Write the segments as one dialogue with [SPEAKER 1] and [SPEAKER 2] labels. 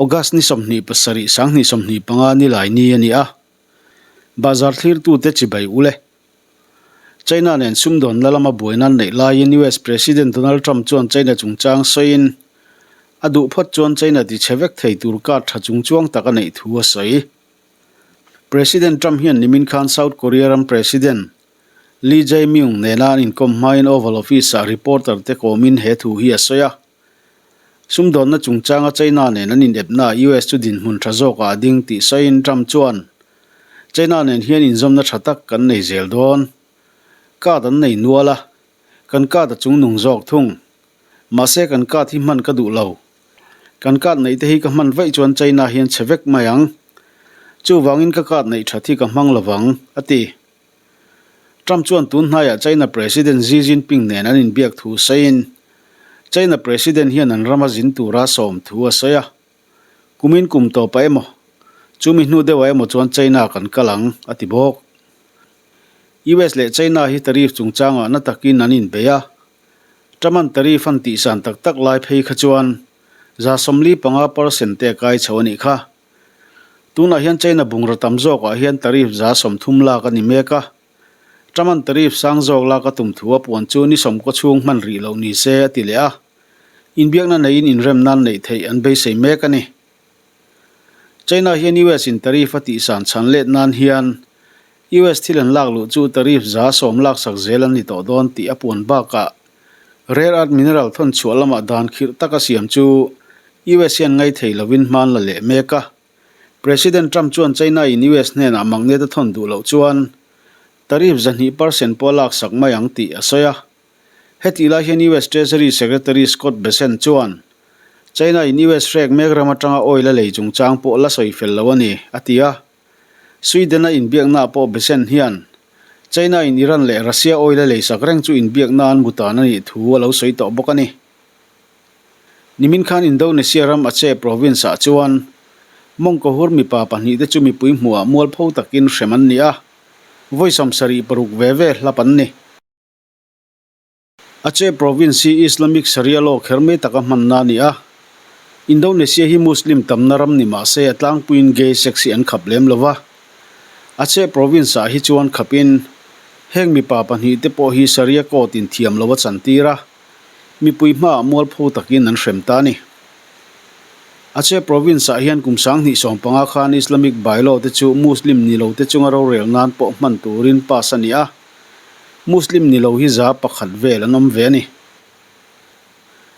[SPEAKER 1] August ni 27 2025 nilai ni a ni a. Bazar thlirtute chibai ul e. China nen sumdawnna lama buaina an neih laiin US President Donald Trump chuan China chungchang sawiin a duh phawt chuan China tichhe vek thei tur card tha chungchuang tak a neih thu a sawi. President Trump hian nimin khan South Korea ram President Lee Jae-myung nena an inkawm hmain Oval Office-ah reporter te kawmin he thu hi a sawi a. Sumdawnna chungchanga China nen an inepnaah US chu dinhmun tha zawkah a ding tih sawiin Trump chuan, China nen hian inzawmna tha tak kan nei zel dawn. Card an nei nual a, kan card a chungnung zawk thung. Mahse kan card hi hman ka duh lo. Kan card neih te hi ka hman vaih chuan China hian chhe vek mai ang. Chuvangin ka card neih that hi ka hmang lovang, a ti. Trump chuan tun hnaiah China President Xi Jinping nen an inbiak thu sawiin, China President hian an rama zin tura sawm thu a sawi a. Kumin kum tawpah emaw, chumi hnu deuhah emaw chuan China kan kal ang, a ti bawk. US leh China hi tariff chungchangah na takin an inbei a. Trump-a'n tariff an tihsan tak tak lai phei kha chuan 45 percent te a kai chho a nih kha. Tunah hian China bungraw tam zawkah hian tariff 30% lak a ni mek a. Trump-a'n tariff sang zawk lak a tum thu a puan chu ni sawmkaw chhung hman rih loh ni se a ti leh a. Inbiakna neiin inrem nan neih theih an beisei mek a ni. China hian US in tariff a tihsan chhan let nan hian US thil an lak luh chu tariff 10% laksak zel an ni tawh dawn tih a puan bakah rare earth mineral thawn chhuah lamah dan khirh taka siam chu US hian ngai thei lovin hman la leh mek a. President Trump chuan China in US hnenah magnet a thawn duh loh chuan tariff 200% pawh a laksak mai ang tih a sawi a. Hetih lai hian US Treasury Secretary Scott Bessent chuan China in US hrek mek ram atanga oil a lei chungchang pawh la sawi fel lo a ni, a ti a. Sweden-a inbiaknaah pawh Bessent hian China in Iran leh Russia oil a leisak reng chu inbiakna an mutan a nih thu a lo sawi tawh bawk a ni. Nimin khan Indonesia ram Aceh province ah chuan Mawngkawhur mipa pahnihte chu mipui hmuhah mualpho takin hrem an ni a, vawi 76 ve ve hlap an ni. Aceh province hi Islamic Sharia law kher mai taka hmanna a ni a, Indonesia hi Muslim tamna ram ni mah se a tlangpuiin gay sex hi an khap lem lo va. Aceh province ah hi chuan khapin heng mipa pahnihte pawh hi Sharia court in thiam lo a chantir a. Mipui hmaah mualpho takin an hrem ta a ni. Aceh province-ah hian kum 2015 khan Islamic bylaw te chu Muslim ni lo te chunga rorel nan pawh hman turin pass a ni a, Muslim ni lo hi 1% vel an awm ve a ni.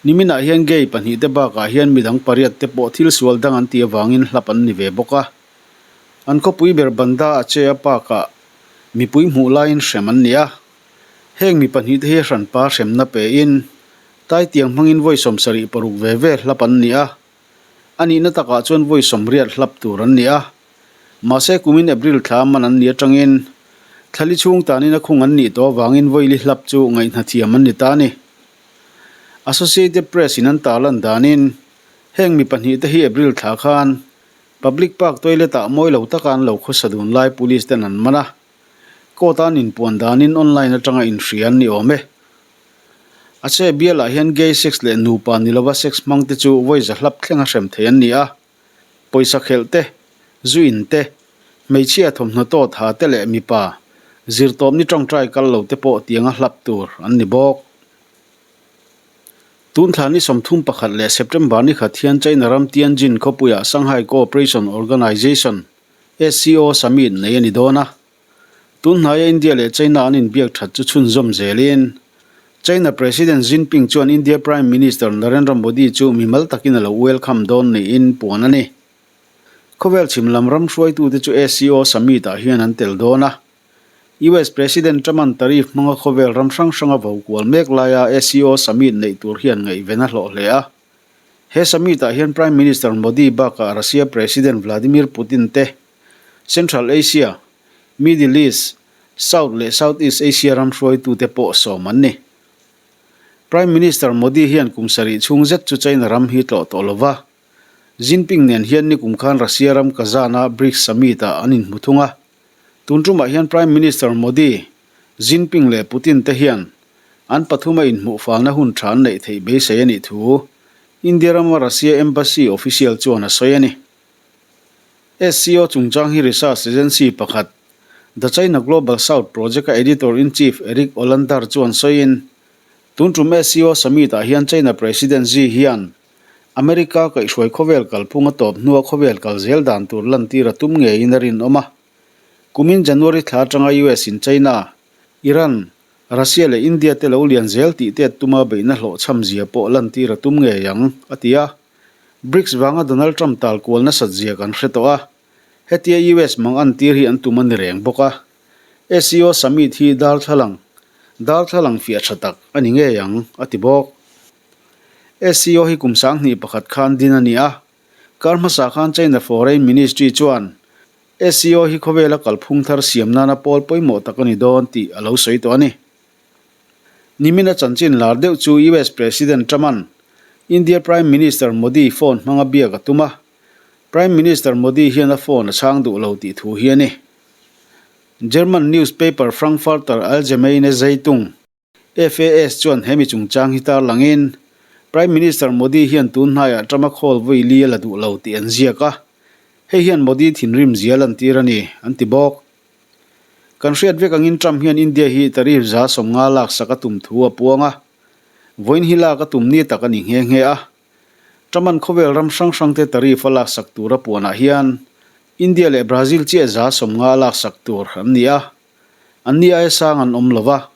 [SPEAKER 1] Niminah hian gay pahnih te bakah hian midang pariat te pawh thil sual dang an tih avangin hlap an ni ve bawk a. An khawpui ber Banda Aceh-a park-ah mipui hmuh laiin hrem an ni a. Heng mi pahnihte hi hranpa hremna pein Taitiang hmangin vawi 76 ve ve hlap an ni a. A nihna takah chuan vawi 80 hlap tur an ni a. Mahse kumin April thla man an ni atangin thlali chhung tanin a khung an nih tawh avangin vawi li hlap chu ngaihna thiam an ni ta a ni. Associated Press in an tarlan danin heng mi pahnihte hi April thla khan Public Park toilet ah mawi lo taka an lo khawsa dun lai police ten an man a. Court an inpuan danin online atanga inhria an ni awm e. A che bialah hian gay sex leh nupa ni lova sex hmang te chu vawi za hlap thlenga hrem thei an ni a. Pawisa khelh te, zu in te, hmeichhia thawmhnaw tawt ha te leh mipa zirtawpni tawngtai kal lo te pawh tianga hlap tur an ni bawk. Tun thla ni 31 leh September ni khat hian China ram Tianjin khawpuiah Shanghai Cooperation Organization, SCO Summit nei a ni dawn a. Tun hnaia India leh China an inbiak that chu chhunzawm zelin China President Jinping chuan India Prime Minister Narendra Modi chu mimal takin a lo welcome dawn niin puan a ni. Khawvel chhim lam ram hruaitute chu SCO Summit ah hian an tel dawn a. US President Trump-a'n tariff hmanga khawvel ram hrang hranga vo kual mek laia SCO Summit neih tur hian ngaihven a hlawh hle a. He summit-ah hian Prime Minister Modi bakah Russia President Vladimir Putin te, Central Asia, Middle East, South leh South East Asia ram hruaitute pawh sawm an ni. Prime Minister Modi hian kum sarih chhung zet chu China ram hi tlawh tawh lova, Jinping nen hian nikum khan Russia ram Kazan-a BRICS summit-ah an inhmu thung a. Tun tumah hian Prime Minister Modi, Jinping leh Putin te hian an pathuma inhmuh falna hun tha an neih theih beisei a nih thu India rama Russia Embassy official chuan a sawi a ni. SCO chungchang hi research agency pakhat, The China Global South Project-a editor-in-chief Eric Olander chuan sawiin, Tun tum SCO summit-ah hian China President Xi hian America kaihhruai khawvel kalphung a tawp hnua khawvel kal zel dan tur lantir a tum ngeiin a rinawm a. Kumin January thla atanga US in China, Iran, Russia leh India te lo lian zel tih te tuma beihna hlawhchham zia pawh lantir a tum ngei ang, a ti a. BRICS vanga Donald Trump tal kual nasat zia kan hre tawh a. Hetia US mang an tir hi an tum a ni reng bawk a. SCO summit hi darthlalang darthlalang fiah tha tak a ni ngei ang, a ti bawk. SCO hi kum 2001 khan din a ni a. Kar hmasa khan China Foreign Ministry chuan SCO hi khawvela kalphung thar siam nana pawl pawimawh tak a ni dawn tih a lo sawi tawh a ni. Nimina chanchin lar deuh chu US President Trump-a'n India Prime Minister Modi phone hmanga biak a tum a, Prime Minister Modi hian a phone a chhang duh lo tih thu hi a ni. German newspaper Frankfurter Allgemeine Zeitung. FAS chuan hemi chungchang hi tarlangin Prime Minister Modi hian tun hnaiah Trump-a khawl vawi li a la duh lo tih an ziak a, hei hian Modi thinrim zia lantir a ni, an ti bawk. Kan hriat vek angin Trump hian India hi tariff 50% laksak a tum thu a puang a, vawiin hi lak a tum ni tak a ni nghe nghe a. Trump-a'n khawvel ram hrang hrangte tariff a laksak tur a puanah hian India leh Brazil chiah 50% a laksak tur an ni a, an ni aia sang an awm lo va.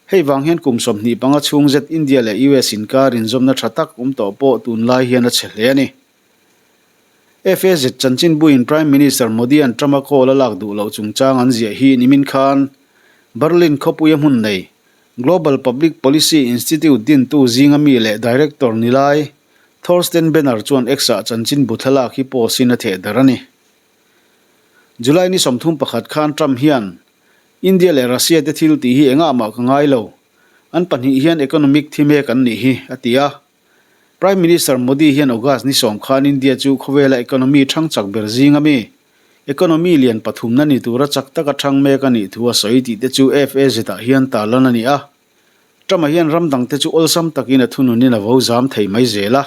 [SPEAKER 1] Hei vang hian kum 25 chhung zet India leh US inkar inzawmna tha tak awm tawh pawh tunlai hian a chhe hle a ni. FAZ chanchinbuin Prime Minister Modi-a'n Trump-a call a lak duh loh chungchang an ziah hi nimin khan Berlin khawpuia hmun nei Global Public Policy Institute dintu zinga mi leh Director ni lai Thorsten Benner chuan X-ah chanchinbu thlalak hi post-in a theh darh a ni. July ni 31 khan Trump hian India leh Russia te thil tih hi engah mah ka ngai lo. An pahnih hian economic thi mek an nih hi, a ti a. Prime Minister Modi hian August ni sawm khan India chu khawvela economy thang chak ber zing a mi, economy lian pathumna ni tura chak taka thang mek a nih thu a sawi tih te chu FAZ-ah hian tarlan a ni a. Trump-a hian ram dangte chu awlsam takin a thununin a vo zam thei mai zel a.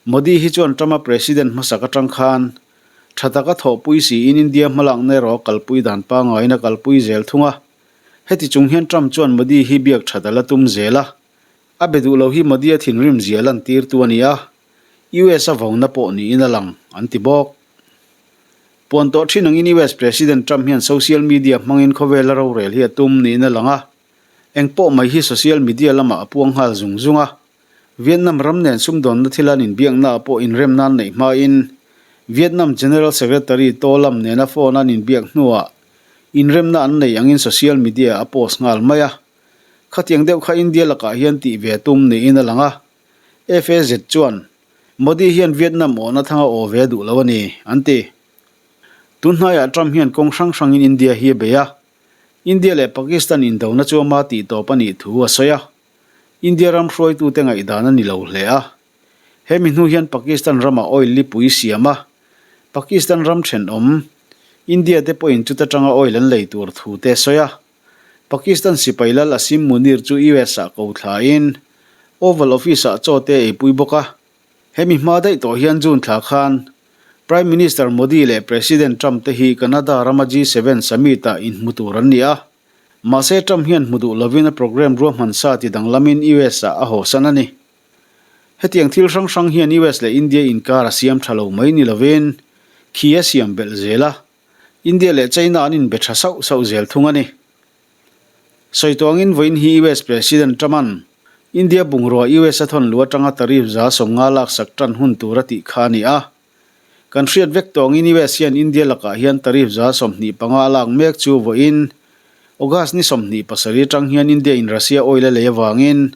[SPEAKER 1] Modi hi chuan Trump-a president hmasak atang khan tha taka thawhpui siin India hmalakna erawh a kalpui dan pangaiin a kalpui zel thung a. Heti chung hian Trump chuan Modi hi biak that a la tum zel a. A be duh lo hi Modi a thinrim zia lantirtu a ni a, US a vauna pawh niin a lang, an ti bawk. Puan tawh thin angin US President Trump hian social media hmangin khawvela rorel hi a tum niin a lang a. Eng pawh mai hi social media lamah a puang nghal zung zung a. Vietnam ram nen sumdawnna thil an inbiaknaah pawh inremna an neih hmain Vietnam General Secretary To Lam nena phone an inbiak hnuah inremna an nei angin social media a post nghal mai a. Khatiang deuh kha India lakah hian tih ve tum niin a lang a. FAZ chuan Modi hian Vietnam awhna thanga aw ve duh lo a ni, an ti. Tun hnaiah Trump hian kawng hrang hrangin India hi a bei a. India leh Pakistan indona chu ama tih tawp a nih thu a sawi a. India ram hruaitute ngaihdan a ni lo hle a. Hemi hnu hian Pakistan ramah oil lipui siam a, Pakistan ram thenawm India te pawhin chuta tanga oil an lei tur thu te sawi a. Pakistan sipai lal Asim Munir chu US ah ko thlain Oval Office ah chaw te eipui bawk a. Hemi hma daih tawh hian June thla khan Prime Minister Modi leh President Trump te hi Canada rama G7 summit ah inhmu tur an ni a. Mahse Trump hian hmu duh lovin a program ruahman sa ti danglamin US ah a hawsan a ni. Hetiang thil hrang hrang hian US leh India inkar a siam tha lo mai ni lovin khi a siam belh zel a, India leh China an inbe tha sauh sauh zel thung a ni. Sawi tuangin vawiin hi US President Trump-a'n India bungrua US a thawn luh atanga tariff 50% laksak tan hun tur a tih kha a ni a. Kan hriat vek tawngin US hian India lakah hian tariff 25% a lak mek chu vawiin August ni 27 atang hian India in Russia oil a lei avangin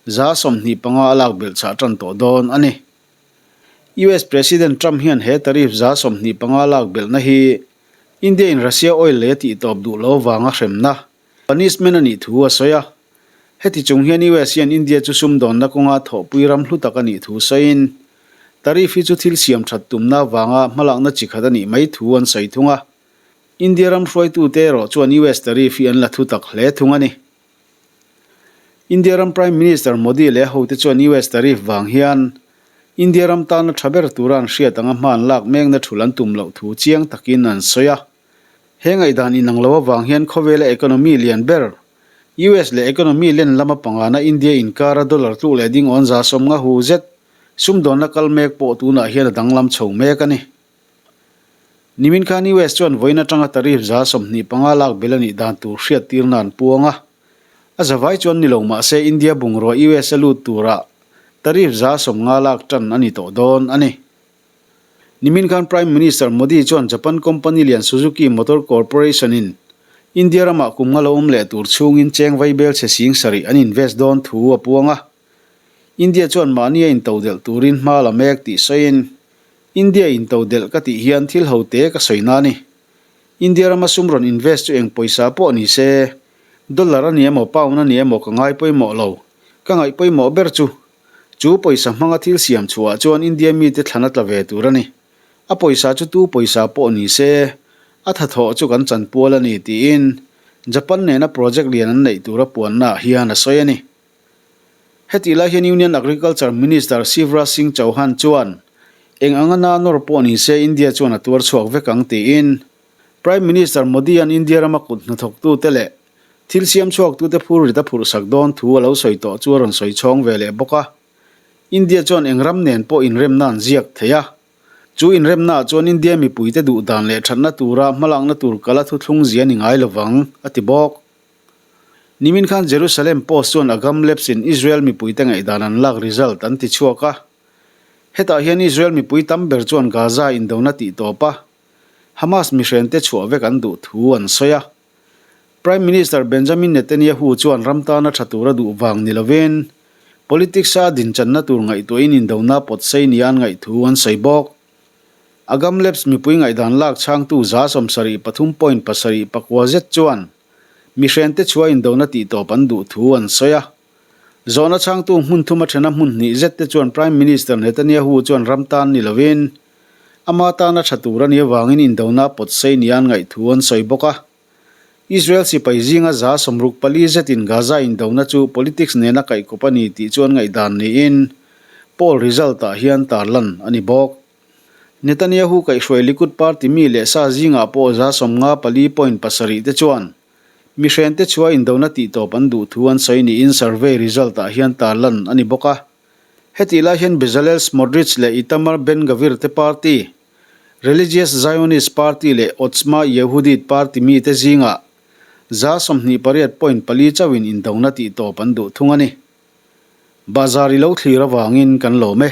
[SPEAKER 1] 25% a lak belh chah tan tawh dawn a ni. US President Trump hian he tariff 25% lak belhna hi India in Russia oil lei a tih tawp duh lo avanga hremna, punishment, a nih thu a sawi a. Heti chung hian US hian India chu sumdawnna kawnga thawhpui ram hlu tak a nih thu sawiin, tariff hi chu thil siam that tumna avanga hmalakna chi khat a nih mai thu an sawi thung a. India ram hruaitute erawh chuan US tariff hi an la thu tak hle thung a ni. India ram Prime Minister Modi leh a hote chuan US tariff vang hian. India ram tana tha ber tura an hriat anga hma an lak mekna thul an tum loh thu chiang takin an sawi a. He ngaihdan inang lo avang hian khawvela economy lian ber, US leh economy len lama pangana India inkara dollar tluk leh ding awn 150 hu zet sumdawnna kal mek pawh tunah hian a danglam chho mek a ni. Nimin khan US chuan vawiin atanga tariff 25 lak bel a nih dan tur hriattirna an puang a. A zavai chuan ni lo mahse India bungrua US a lut turah tariff 50 lak tan a ni tawh dawn a ni. Nimin khan Prime Minister Modi chuan Japan company lian Suzuki Motor Corporation in India ramah kum nga lo awm leh tur chhungin cheng vaibel chhe 7000 an invest dawn thu a puang a. India chuan mahni a intodelh turin hma la mek tih sawiin, India intodelh ka tih hian thil ho te ka sawi na a ni. India rama sum rawn invest chu eng pawisa pawh ni se, dollar a ni emaw pound a ni emaw ka ngai pawimawh lo. Ka ngaih pawimawh ber chu Chu pawisa hmanga thil siam chhuah chuan India mite thlan a tla ve tur a ni. A pawisa chu tu pawisa pawh ni se, a thathawh chu kan chanpual a ni tiin Japan nena project lian an neih tura puannaah hian a sawi a ni. Hetih lai hian Union Agriculture Minister Shivraj Singh Chauhan chuan eng anga na nawr pawh ni se India chuan a tuar chhuak vek ang tiin Prime Minister Modi-a'n India rama kut hnathawktute leh Thil siam chhuaktute phur rit a phurhsak dawn thu a lo sawi tawh chu a rawn sawi chhawng ve leh bawk a. India chuan eng ram nen pawh inremna an ziak thei a. Chu inremnaah chuan India mipuite duh dan leh thatna tura hmalakna tur kala thuthlung zia ni ngai lovang, a ti bawk. Nimin khan Jerusalem Post chuan Agam Labs in Israel mipuite ngaihdan an lak result an ti chhuak a. Hetah hian Israel mipui tam ber chuan Gaza indona tih tawp a, Hamas mihrente chhuah vek an duh thu an sawi a. Prime Minister Benjamin Netanyahu chuan ram tana tha tura duh vang ni lovin politics-a dinchanna tur ngaihtuahin indona pawt sei nia an ngaih thu an sawi bawk. Agam Labs mipui ngaihdan lak chhangtu 73.7 zet chuan mihrente chhuah indona tihtawp an duh thu an sawi a. Zawhna chhangtu hmun thuma thena hmun hnih zet te chuan Prime Minister Netanyahu chuan ram tan ni lovin ama tana tha tur a nih avangin indona pawt sei nia an ngaih thu an sawi bawk a. Israel sipai zinga 64 zetin Gaza indona chu politics nena kaihkawp a ni tih chu an ngaihdan niin poll result-ah hian tarlan a ni bawk. Netanyahu kaihhruai Likud party mi leh sa zingah pawh 54.7 te chuan mihrente chhuah indona tihtawp an duh thu an sawi niin survey result-ah hian tarlan a ni bawk a. Hetih lai hian Bezalel Smotrich leh Itamar Ben-Gvir te party Religious Zionist Party leh Otzma Yehudit Party mite zingah 28.4 chauhin indona tihtawp an duh thung a ni. Bazar i lo thlir avangin kan lawm e.